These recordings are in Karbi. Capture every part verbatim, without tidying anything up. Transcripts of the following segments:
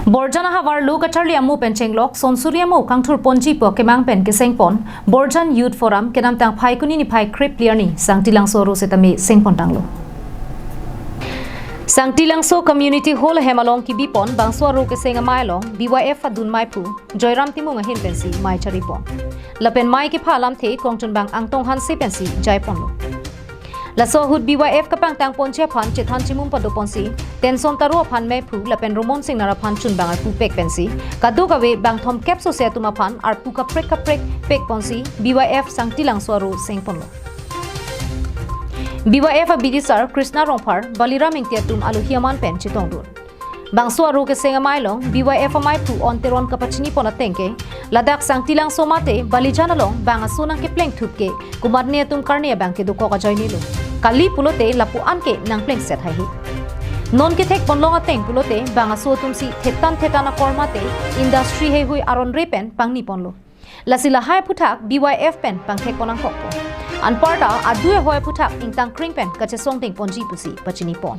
Borjan ahavar lo kacharli amo pen chenglok, sonsuri amo kangthur ponji pu kemang pen keseng pon, Borjan Youth Forum kedamtang Phaikuni niphai krepli arni Sangti Langso aro setame seng pon tanglo. Sangti Langso Community Hall ahem along kibi pon bangso aro keseng amei along B Y F adun meiphu Joyram Timung ahin pensi mei chari pon. Lapen mei kepha alamthe kongchunbang Angtong Hanse pensi jai ponlo. Laso ahut B Y F kapangtang ponji aphan chethan chimum pado ponsi, Tenson Taro aphan meiphu lapen Romon Singnar aphan chunbang arpu pek pensi, kadokave bangthom kep sose atum aphan arpu kaprek kaprek pek ponsi, B Y F Sangti Langso aro seng ponlo. B Y F abidisar Krishna Rongphar, Baliram Ingti atum alohi aman pen chetongdun. Bangso aro keseng amei along B Y F ameiphu On Teron kapachini pon ateng ke, ladak Sangti Langso mate Balijan along bang aso nangkepleng thup ke, komatne atum karne abang ke dokok ajoine lo. Kali pulote lapu-an ke nangplengset haihe. Non kethek ponlong ateng pulote bang aso atum si thetan thetan akor mate industry heihui aron re pen pangni ponlo. Lasi lahai aphuthak B Y F pen pangthek pon nangkokpo. Anparta adui ahoi aphuthak ingtang kring pen kachesong ding ponji pusi pachini pon.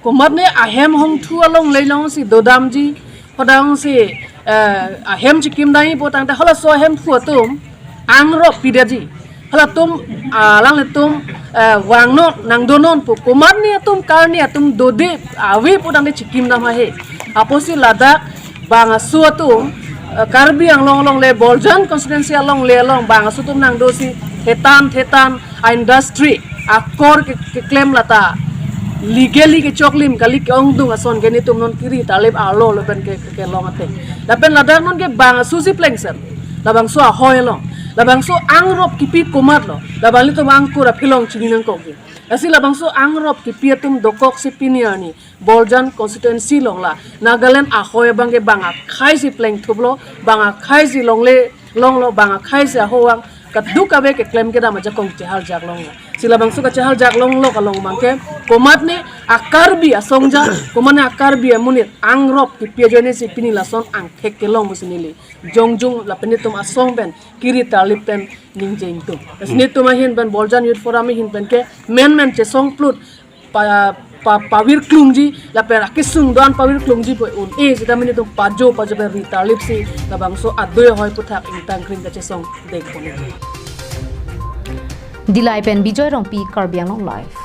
Komatne ahem hongthu along leilong si dodamji, hodang si, eh, ahem chikim dai po tangte halaso ahem thu atum angrop pidaji. Halatum, ah, alanglitum, eh, vangnon, nangdonon pu. Komatne atum karne atum dode ave po tangte chikim dam haihe. Apotsi ladak bang aso atum, eh, Karbi Anglong along le Borjan constituency along le along bang aso atum nangdo si thetan thetan a-industry akor ke, keklem lata legally kechoklim kali ke-ongdung ason ke netum non kiri tarlip arlo lapen ke, ke, kelong ateng. Lapen ladak non ke bang aso si plengset. Labangso ahoi along. Labangso angrop kipi komatlo. Labanglitum angkur aphi along chini nangkokji. Lasi labangso angrop kipi atum dokok si pini arni Borjan constituency along la Nagaland ahoi abang ke bang akhei si plengthuplo, bang akhei si longle longlo, bang akhei si ahoi vang kadokave keklem kedam ajakong chehaljak longlo. Si labangso kachehaljak longlo along abang ke komatne a-Karbi asongja, komatne a-Karbi amonit angrop kipi ajoine si pini lason angthek kelong pusi neli jongjung lapen netum asong pen kiri tarlip pen ningje ingtung. Lasi netum ahin pen Borjan Youth Forum ahin pen ke menmen chesong plut pa, pa, pavir klungji, lapen akesung do-an pavir klungji pu un-e seta netum pajo pajo pen ri tarlip si labangso adui ahoi aphuthak ingtang kring kachesong dek pon. Dillai pen Bijoy Rongpi, Karbi Anglong Live.